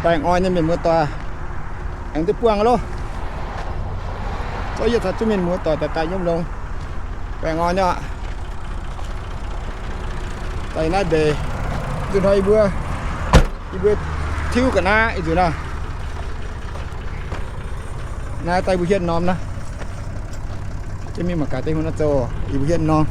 Baengh orn nyei mienh muoz-doic, aengx duqv buangh loh. Zorqv yie caux zuangx mienh muoz-doic daaih daaih yiem longx. Baengh orn nyei aqv. Daaih naaiv ndeic, nzunc hnoi yie mbuo, yie mbuo tiuv ga'naaiv ih nzunc naaiv. Naaiv daaih yie mbuo hietv norm naaiv. Jienv mingh mangc gaax deix hungh naaiv zoux, yie mbuo hietv norm,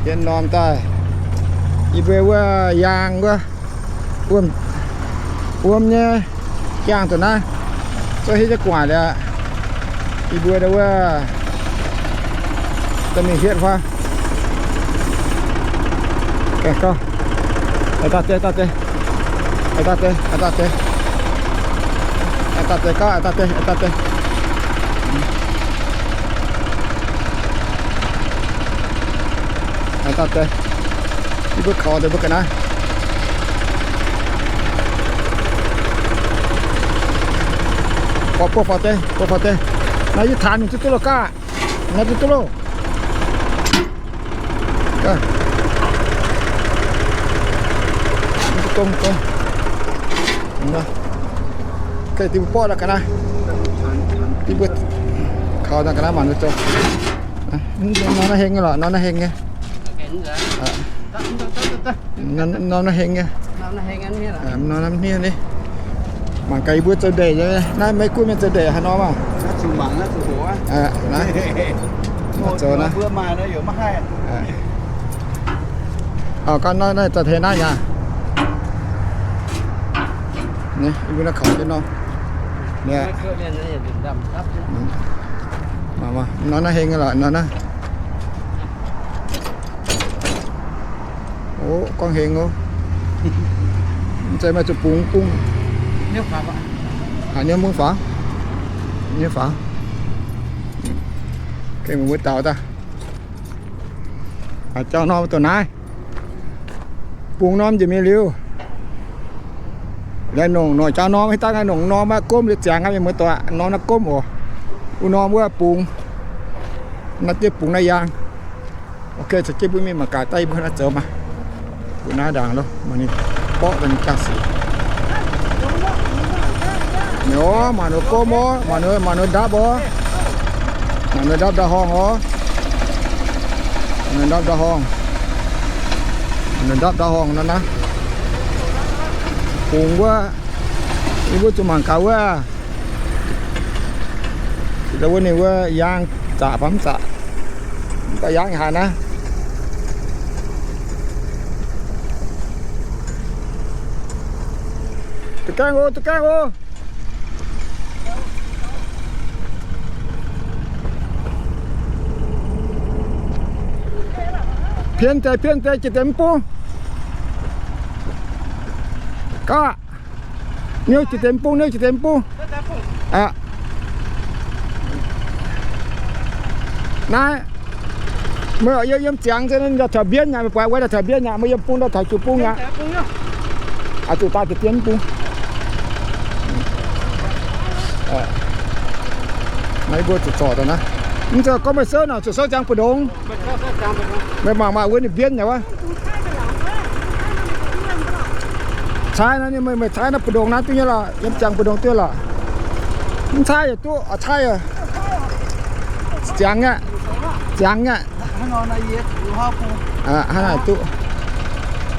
hietv norm daaih. Yie mbuo wuov yaang wuov, wuom, wuom nyei jaang zuqc naaiv, zorqv hietv jienv gu'nguaaic liuz, yie mbuo wuov, daaih mingh hietv fai. Gauh, gauh deix, daaih deix, daaih deix, daaih deix, gauh deix, daaih deix. Daaih deix, yie mbuo kaux deix mbuo ga'naaiv. Buov faaux deix, buov faaux deix. Naaiv yie taanx mingh duqv duqv loh gaax. Naaiv duqv duqv loh. Gong, gong. Gengh dinh mbuo borqv daaih ga'naaiv. Dinh mbuo kaux daaih ga'naaiv mangc mbuo zoux. Norm naaiv heng nyei lorqc, norm naaiv heng nyei. Norm naaiv heng nyei. Norm naaiv hniev ni. Mangc gaax yie mbuo zoux ndeic nyei. Naaiv Meiv Guoqv mienh zoux ndeic haaix norm aqv? Zoux naaiv. Ganh naaiv, naaiv za'heix naaiv nyei. Yie mbuo naaiv kaux jienv nor. Norm naaiv heng lorqc, norm naaiv. O, gorngv heng oc. Mv zeiz maaih zuqc bungx bung. Haaix nyungc bungx faaux? Nyungc faaux. Gengh mbuo daux daaih. Haaix jauv norm doqc naaiv. Bungx norm njiec mingh liuz, laih nongc, nongc jauv norm, haaix dangh nongc norm aqv, gomv liuz ziangx aqv, mienh muoz-doic. Norm naaiv gomv oc. Wuov norm wuov bungx. Naaiv diev bungx naaiv yaang. Ok, caux jienv mbuo mingh mangc gaax daaih yie mbuo naaiv zoux maah. Mbuo naaiv ndaangc loh, mangc ninh borqv daaih ninh jangx sic. Nyoc, mangc ninh gomv oc, mangc ninh, mangc ninh ndapv oc. Mangc ninh ndapv ndau-horngh oc. Mangc ninh ndapv ndau-horngh. Mangc ninh ndapv ndau-horngh nor naaiv. Bungx wuov, yie mbuo zuqc mangc gaax wuov. Wuov ninh wuov yaang zaqc fai mv zaqc. Mv baac yaang haaix naaiv. Duqv gaengh oc, duqv gaengh oc. Pien deix, pien deix, jiex deix mv bung. Gaav. Niouv jiex deix mv bung, niouv jiex deix mv bung. Aqv. Naaiv, meih yiem, yiem ziangx se ninh taux mbienv aqv, meih buatc wuov taux mbienv aqv, meih yiem bung daaih taux jiu bung aqv. Aqv, zuqc daaih jiex dien mv bung. Naaiv mbuo zuqc zorc daaih naaiv. Mv zeiz gorngv meih souv naaic zuqc souv ziangx mbu'ndongx. Meih mangc maah, wuov ninh mbienv nyei wuov. Caaiv naaiv, meih, meih caaiv naaiv mbu'ndongx naaiv duqv nyei lorqc, yiem ziangx mbu'ndongx duqv lorqc. Mv caaiv yaac duqv, caaiv yaac ziangx nyei, ziangx nyei. Hnangv naaic duqv.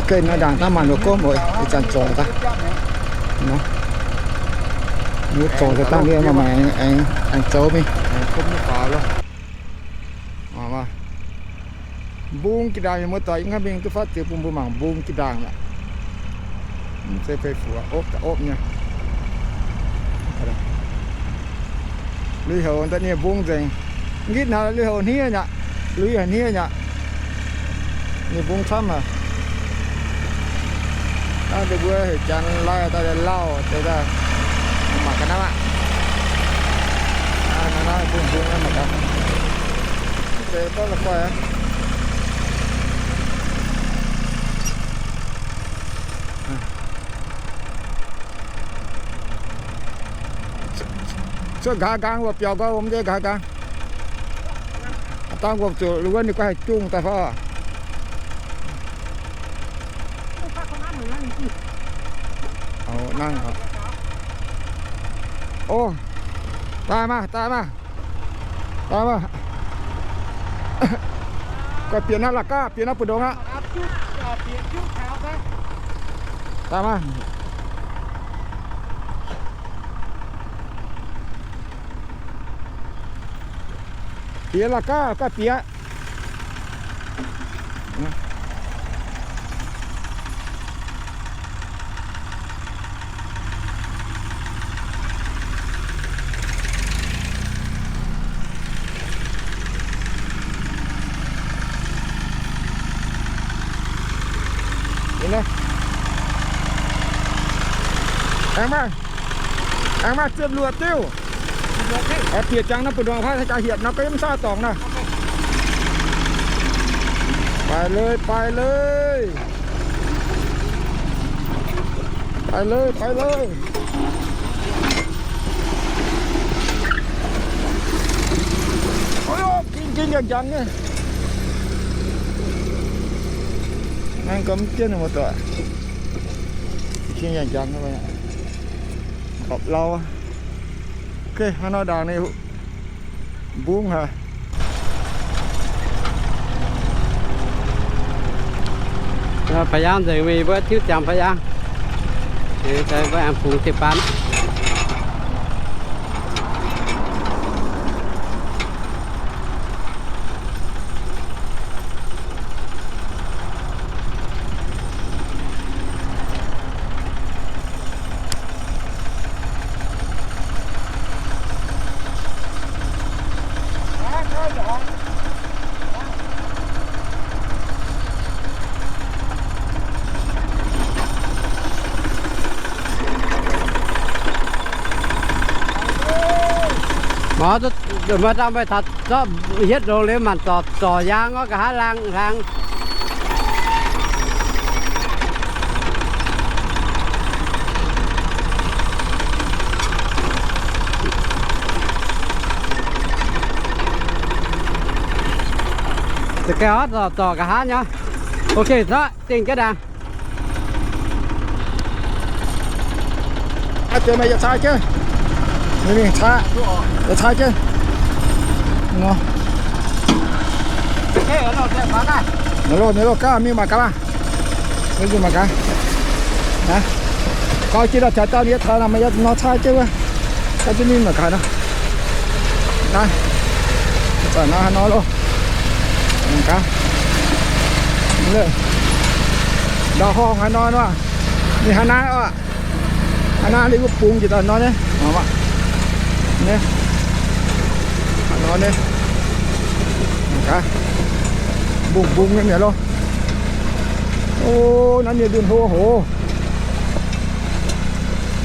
Ok, naaiv ndaangc daaih mangc ninh gomv oc, ih zanc zorc daaih. Ninh zorc daaih dangh liuz, mangc aengx zoux mingh. Mbung jiex ndaangc, mienh muoz-doic, ih hnangv mingh duqv fatv ziux bun mbuo mangc mbung jiex ndaangc aqv. Mv zeiz fei fuoqc, opv daaih opv nyei. Lui-houx daaih ninh mbung nzengc. Mv gitv naaiv lui-houx hniev nyei aqv, lui-houx hniev nyei aqv. Ninh mbung camv aqv. Naaiv mbuo heuc janx lai daaih lauh deix daaih mangc gaax naaiv aqv. Naaiv mbung mbung naaiv mangc gaax. Mv zeiz gorngv la'guaih aqv. Cuotv nqa'haav nqaang wuov biaux nqoi, mv zeiz nqa'haav nqaang. Dangh wuom zuqc wuov ninh guai haih jungh daaih fai. Nangv oc. O, daaih maah, daaih maah, daaih maah. Gaax bieqc naaiv la'gaav, bieqc naaiv mbu'ndongx aqv. Daaih maah. Bieqc la'gaav, gaax bieqc. Aengx maaih, aengx maaih ziepc luoqc diuh. Bieqc jangx naaiv mbu'ndongx fai jangx hietc nor, gorngv yiem saauv dorngx naaiv. ไปเลย ไปเลย ไปเลย ไปเลย Ging ging jangx jangx nyei. Naaiv gorngv mv jienv muoz-doic. Ging jangx jangx nyei. Horpc lauh. Ok, hnangv nor ndaangc ninh mbungv haic. Ba'yaangh nzengc mingh, mbuo tiuv jangx ba'yaangh. Mbuo aengx bungx dieh baan. Mv, mv dangh meih taux zorqv hietv longx liuz maanc zorc zorc yaang orv, nqa'haav laangh hlang. Za'gengh orv zorc zorc nqa'haav nyei. Ok, zorqv dingh jienv ndaangc. Aa, deix meih yietc caa jienv. Mingh, mingh caa. Yietc caa jienv. Nor. Ninh loh, ninh loh gaav mingh mangc gaax maah. Mingh mangc gaax. Gauh jiex lorh, caux dauh ninh taux nor, meih yietc nor caa jienv wuov. Gauh jiex mingh mangc gaax nor. Naaiv, zanc nor haaix nor loh. Mangc gaax. Ndau horngh haaix nor nor. Ninh haaix naaiv oc. Aa, naaiv ninh mbuo bungx njiec daaih nor nyei. Nor nyei. Mbungh mbungh nyei mi'aqv loh. O, naaiv mienh ndunh hlo hoc.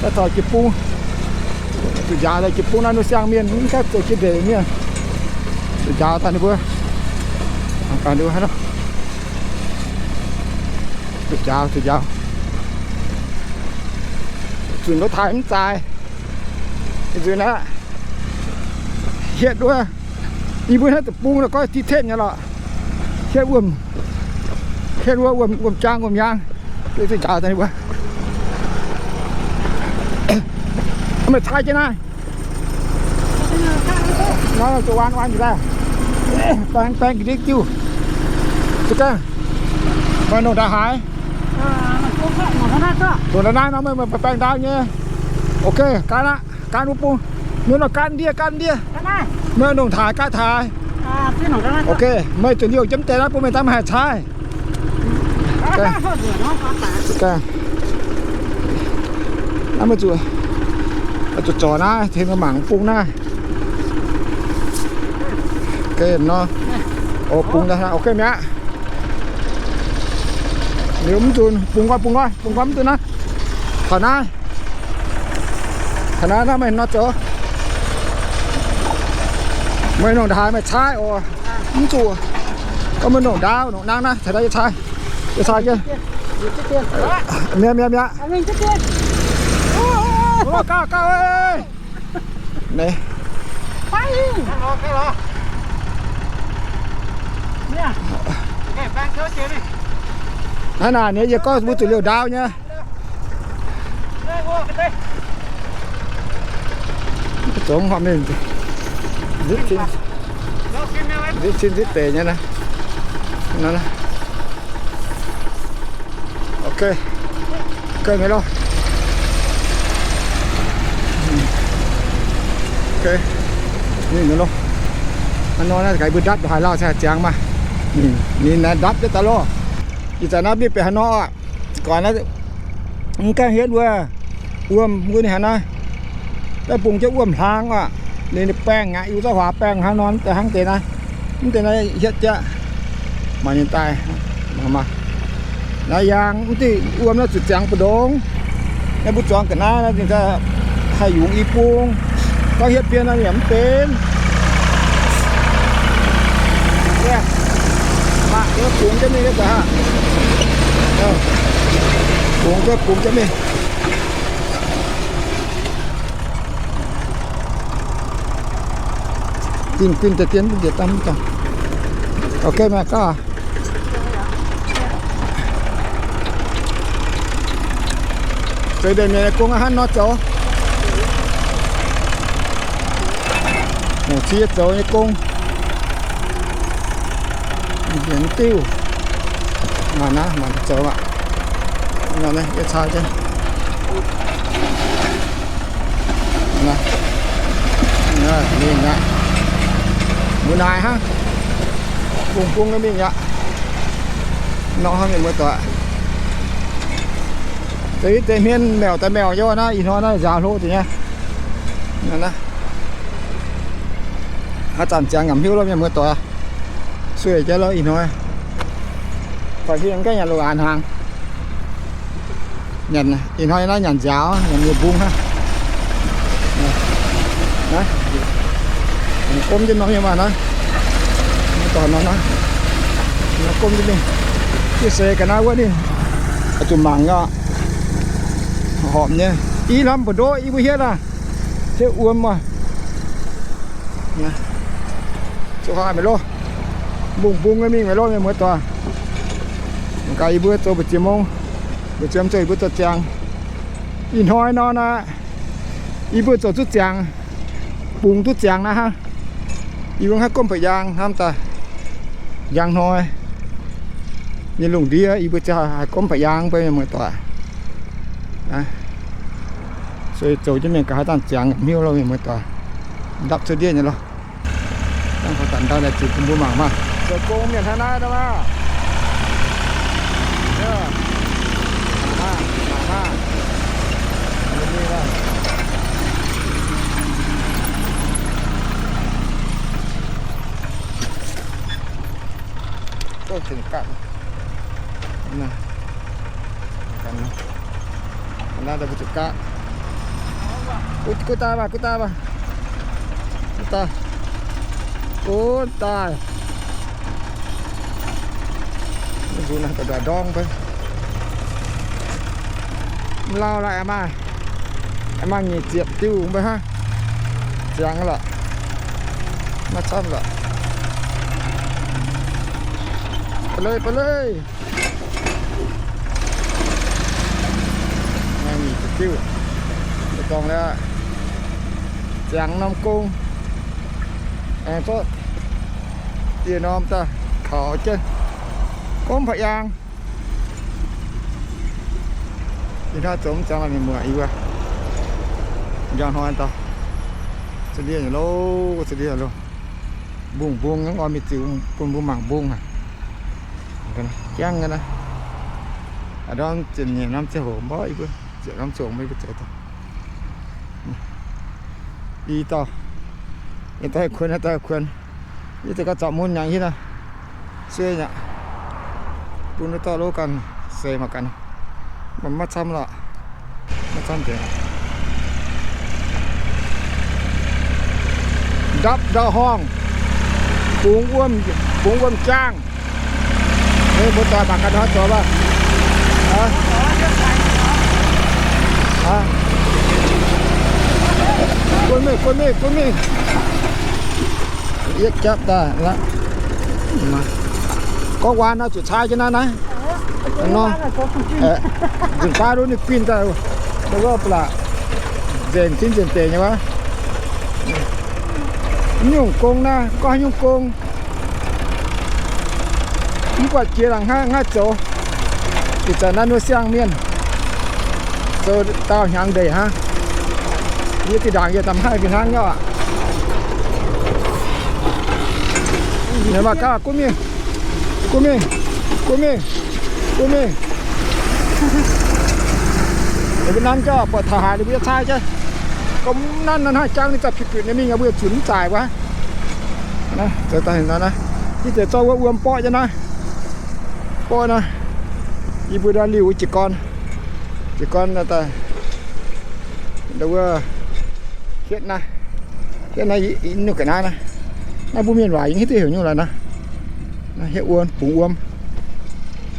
Daaih taux jiex bung. Zuqc njaaux daaih jiex bung naaiv, ndunh siang mienh mv gaengh zoux jiex ndeic mienh. Zuqc njaaux daaih ninh mbuo. Zuqc njaaux, zuqc njaaux. Zuqc ndortv taaih mv zaaix. Nzunc aqv, hietv wuov, yie mbuo hnangv deic-bung nor goiv diqv tetv nyei lorqc. Hietv wuom, hietv wuov wuom, wuom-jaang wuom-yaang. Zuqc njaaux daaih ninh mbuo. Meih caa jienv naaiv. Nor zuqc waan waan njiec daaih. Baeng baeng ga'ndiev diuh. Zuqc gaax. Meih nongc ndaaix haaix? Nongc ndaaix nor meih baeng baeng ndaauv nyei. Ok, gan aqv, gan wuov bung. Meih nor gan ndie, gan ndie. Meih nongc taaix, gan taaix. Ok, meih zuqc liouh jienv deix naaiv bun meih daaih maiv haih caaih. Naaiv meih zuqc, zuqc zorc naaiv, tengx mangc bung naaiv. Ga'naaiv nor, o, bung daaih, ok mi'aqv. Liuz mv zuqc bungx nqoi, bungx nqoi, bungx nqoi mv zuqc naaiv. Taux naaiv, taux naaiv, naaiv meih nor zoux. Meih nongc ndaaix meih caaiv oc. Mv zuqc. Gorngv meih nongc ndaauv nongc nangv naaiv, taux naaiv yie caaiv, yie caaiv jienv. Mi'aqv, mi'aqv, mi'aqv. Gauh, gauh, gauh, naaiv naaic, yie gorngv mbuo zuqc liouh ndaauv nyei. Zoux horpc mingh nzipc cin, nzipc cin nzipc deic nyei naaiv. Ok, ok, mienh loh. Ok, mienh loh. Hnangv nor naaiv gaax mbuo ndapv haaix lauh ziangx maah. Ninh naaiv ndapv jienv daaih loh. Ih zanc naaiv mbiv benx haaix nor oc. Gorqv naaiv mv gaengh hietv wuov, wuom wuov ninh haaix naaiv, daaih bungx jienv wuom hlang oc. Ninh baengh aqv, yie zorqv huaax baengh hnangv nor, mv deix hnangv deix naaiv, mv deix naaiv hietv jaqv. Mangc ninh daaih, mangc maah. Naaiv yaang mv diuh wuom naaiv zuqc ziangx mbu'ndongx. Naaiv mbuo zuangx ga'naaiv naaiv ninh daaih haih yungz i bung. Gorngv hietv bienh naaiv yaac mv benx. Mangc, bungx jienv mingh, bungx jienv, bungx jienv mingh. Dinh guinh deix dien mv njiec daaih mv dangh. Ok, mangc gaax. Zoux deix mienh nyei gong hnangv nor zoux. Hungh cie zoux nyei gong. Mv diuh. Mangc naaiv, mangc zoux aqv. Yie caa jienv. Mingh aqv. Mbuo naaic hnangv. Bungx bung nyei mingh aqv. Nor hnangv mienh muoz-doic. Deix deix hmien mèo daaih mèo yie naaiv, ih hnoi naaiv nziaaux hlo deix nyei. Haaix zanc ziangx ngamc hiuv lo mienh muoz-doic. Sueih jienv lo ih hnoi. Fai hiuv gaengh nyanc loz-aanx hnaangx. Nyanc, ih hnoi naaiv nyanc nziaaux, nyanc nyei mbung hnangv. Naaiv, gomv jienv norm nyei maah naaiv. Dorh norm naaiv, gomv jienv mingh. Yie seix ga'naaiv wuov ninh, zuqc mangc aqv. Horpc nyei. I lamh mbu'ndoqv i mbuo hietv aqv. Hietv wuom aqv. Zoux haaix meih loh. Mbungh mbung nyei mingh meih loh mienh muoz-doic. Mangc gaax yie mbuo zoux mbu'ziex mong, mbu'ziex mong zoux yie mbuo zoux ziangx. Ih hnoi nor naaiv, yie mbuo zoux duqv ziangx, bungx duqv ziangx naaiv hnangv. Yie mbuo hnangv gomv ba'yaang hnamv daaih. Njang hnoi nyei lungh ndiev yie mbuo ziouc haih gomv ba'yaang mbuo mienh muoz-doic. Sueih zoux jienv mingh gaax haaix zanc ziangx hmiuv loh mienh muoz-doic. Ndapv cuotv ndiev nyei loh. Dangh haaix zanc ndau naaic ziouc bun mbuo mangc maah. Zoux gong mienh hnangv naaiv daaih maah. Mangc maah, mangc maah. Zoux gong. Naaiv daaih mbuo zuqc gaqv. Gu daaih maah, gu daaih maah. Gu daaih. Gu daaih. Nzunc naaiv ga'ndoic ndorng mbuo. Mv lauh la'aih maaih, maaih nyic ziepc diuh mbuo hnangv. Ziangx lorqc. Maiv camv lorqc. Ba'leiz, ba'leiz. Maaih nyic ziepc diuh. Mbuo dorngx liuz, ziangx norm gong. Aengx zorqv dieh norm daaih kaux jienv. Gomv pa'yaang. Ih hnoi zoux mv ziangx lorqc mienh muoz, yie mbuo njang hnoi daaih. Za'ndiev nyei loh, za'ndiev loh. Mbungh mbung hnangv oix mingh ziux bun mbuo mangc mbung aac. Jangv nyei naaiv. Aa, ndorm ziepc nyeic norm ziangh hoc mborqv yie mbuo, ziepc norm ziangh hoc mbuo zoux daaih. I dauh, yie daaih kuonx, daaih kuonx. Yie daaih gauh zorpc mun nyanc hiuv naaiv. Sueih nyei aqv. Bun wuov dauh lov ganh seix mangc gaax. Maiv camv lorqc. Maiv camv deix. Ndapv ndau-horngh, bungx wuom, bungx wuom-jaang. Mbuo doic mangc gaax hnoi zoux mv baac. Guon mingh, guon mingh, guon mingh. Yietv japv daaih aqv. Gorngv waan nor zuqc caa jienv naaiv naaiv. Nor, nzunc baav nduov ninh guinh daaih. Wuov ba'laqc nzengc zinh nzengc deix nyei wuov. Mv nyungc gong naaiv, gorngv haaix nyungc gong. Mv buatc jiex longc hnangv, ngaeqv zoux. Ih zanc naaiv nuov siang mienh zoux daauh hnyangx ndeic hnangv. Yie zinh ndaangc yie da'haiz fih hnangv nyei aqv. Ninh mbuo gaav gunv mingh, gunv mingh, gunv mingh, gunv mingh. Mbuo nanv jauv buatc taux haaix ninh mbuo yaac cai jienv. Gorngv nanv naaiv hnangv jangv ninh za'gengh piu-piu ninh mingh, mbuo zuqc mv zaaix wuov. Zoux daaih naaiv, yie deix zorqv wuov wuom borqv jienv naaiv, borqv naaiv. Yie mbuo ndau liuh wuov jiez gorn, jiez gorn daaih, ndau wuov hietv naaiv, hietv naaiv nyungc ga'naaiv naaiv. Naaiv mbuo mienh waac yie hietv duqv heuc nyungc lorqc naaiv. Naaiv hietv wuom, bungx wuom.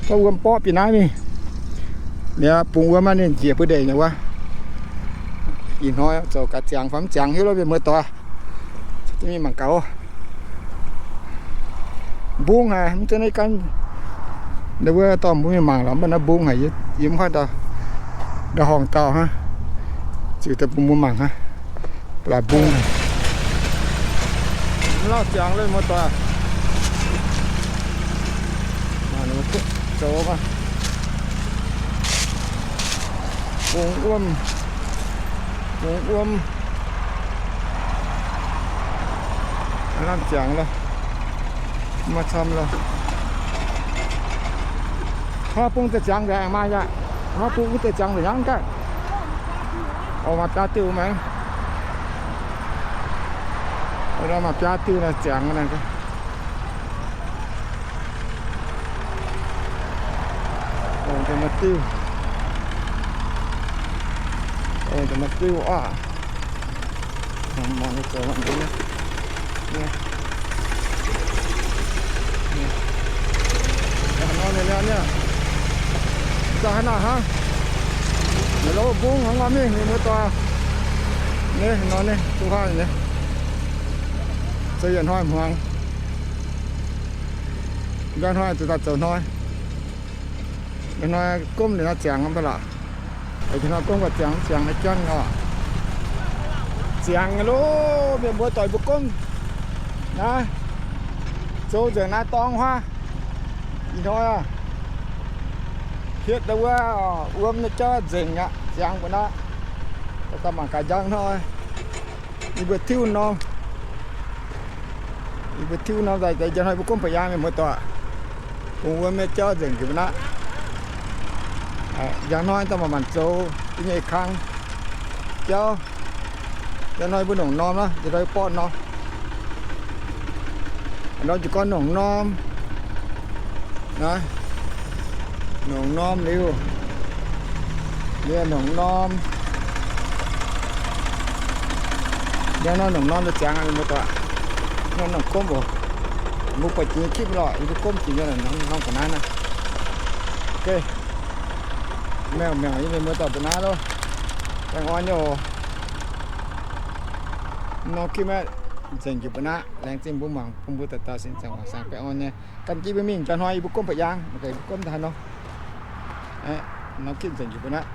Gorngv wuom borqv bieqc naaiv mingh. Liuz bungx wuom naaiv ninh njiec mbuo ndeic nyei wuov. Ih hnoi zoux gaax ziangx fai mv ziangx hiuv lorqc, mienh muoz-doic. Mingh mangc gaax oc. Mbungv haic, mv zeiz naaiv gan. Ndau wuov dorh mbuo mingh mangc lorqc, mv baac naaiv mbungv haic, yie mv haih ndau, ndau horngc dauh hnangv. Ziux daaih bun mbuo mangc hnangv. Ba'laqc mbungv haic. Mv lauh ziangx lorqc, muoz-doic. Zoux bungx wuom, bungx wuom. Lamh ziangx loh, maiv camv loh. Hnoi bung deix ziangx nzengc aengx maaih aqv. Hnoi bung wuov deix ziangx nzengc hnangv gaax. Oix maaih biaa diuh maengx. Maaih biaa diuh naaiv ziangx naaiv. Ong deix maaih diuh. Ong deix maaih diuh oc. Mangc mangc zoux mangc nzengc. Nor ninh liangx nyei. Za'gengh haaix nor hnangv. Ninh lov mbungv hnangv nor mingh, mienh muoz-doic. Ninh nor ninh duqv hnangv nyei. Zoux yietc hnoi hmuangx. Njang hnoi zuqc daaih zoux hnoi. Njang hnoi gomv liuz nor ziangx mv baac lorqc. Njang hnoi gomv gauh ziangx, ziangx naaiv jangv oc. Ziangx loh, mienh muoz-doic mbuo gomv. Naaiv zoux nzengc naaiv dorngx huaav. Ih hnoi aqv, hietv daaih wuov wuom nyei jauv nzengc aqv, ziangx mbuo naaiv. Daaih mangc gaax njang hnoi. Yie mbuo tiuv norm, yie mbuo tiuv norm daaih, njang hnoi mbuo gomv ba'yaangh mienh muoz-doic. Bungx wuom nyei jauv nzengc njiec mbuo naaiv. Njang hnoi daaih manc-manc zoux yie nyei kang jauv. Njang hnoi mbuo nongc norm naaiv, njang hnoi borqv norm. Nor jiez gorn nongc norm. Naaiv, nongc norm liuz, yie nongc norm. Njang hnoi nongc norm daaih ziangx aqv, mienh muoz-doic. Nongc gomv oc. Mbuo buatc jiex nyei คลิป lorqc, yie mbuo gomv jiex nyei norm ga'naaiv naaiv. Ok. Mengh mengh yie mienh muoz-doic mbuo naaiv loh. Baengh orn nyei oc. Norm คลิป aeqv, nzengc njiec mbuo naaiv. Laengz zingh mbuo mangc, bun mbuo dauh dauh sin zaangc wangc saangx baengh orn nyei. Gan jienv mbuo mingh, njang hnoi yie mbuo gomv ba'yaangh, mangc gaax yie mbuo gomv daaih haaix nor. Norm คลิป nzengc njiec mbuo naaiv.